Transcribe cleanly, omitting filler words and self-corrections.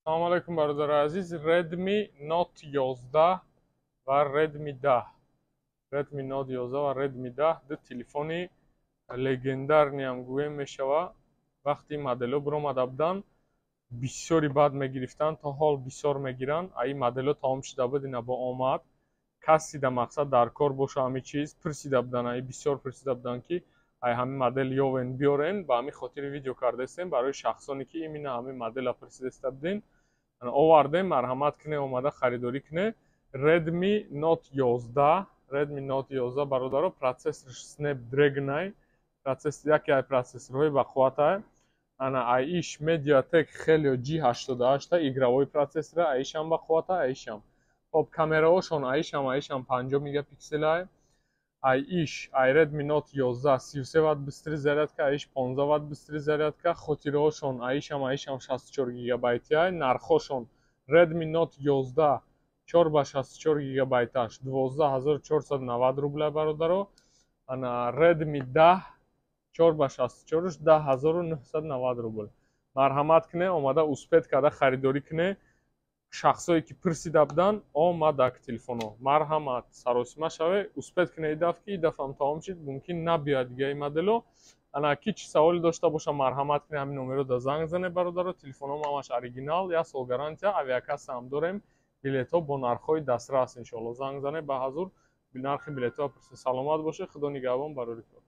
Салому алайкум, бародари азиз. Redmi Note 11 ва Redmi 10, Redmi Note 11 ва Redmi 10 ду телефони легендарный ам гӯем мешава. Вақти ин моделҳо биромада буданд, бисёри бад мегирифтанд, то ҳол бисёр мегиранд. А ин моделҳо тамом шуда буд, ина бо омад. Кассида мақсад дар кор боша, ҳамин чиз пурсида буданд, ай бисёр пурсида буданд, ки ай ҳамин модел ёвен, биёрен. Ба ҳамин хотири видео кардаистем барои шахсоне, ки именно ҳамин модела пурсидаиста будем, овардем. Марҳамат куне, омада харидорӣ куне. Redmi Note 11, Redmi Note 11, бародаро, процессорш Snapdragon ай, процессор, яке ай процессорҳои бақувватай. Ана ай иш MediaTek Helio G88, игровой процессора, аишам бақуввата, аишам. Хоб, камераҳошон аишам 50 мегапикселай. Ай иш, ай Redmi Note 11, 33 ватт быстрый зарядка, аиш 15 ватт быстрый зарядка. Хотираҳошон аишам 64 гигабайти ай. Нархҳошон: Redmi Note 11 4 ба 64 гигабайташ 12 490 рубля, бародаро. Ана Redmi 10 4 ба 64 10 990 рубл. Марҳамат куне, омада успеть карда харидорӣ куне. Шахсое ки пурсида буданд, омадак телефонҳо. Марҳамат, саросима шаве, успеть куне идаф, ки идафам тамом шид, мумкин набиёяд дига ин модело. Ана ки чӣ саволе дошта боша, марҳамат куне, ҳамин номеро да занг зане. Бародаро, телефонҳо ҳамаш оригинал, як сол гарантия, авиакасса ҳам дорем, билетҳо бо нархҳои дастрас, иншоалло. Занг зане ба ҳазур, нархи билетҳо пурсед. Саломат бошед, Худо нигаҳбон, барори кор.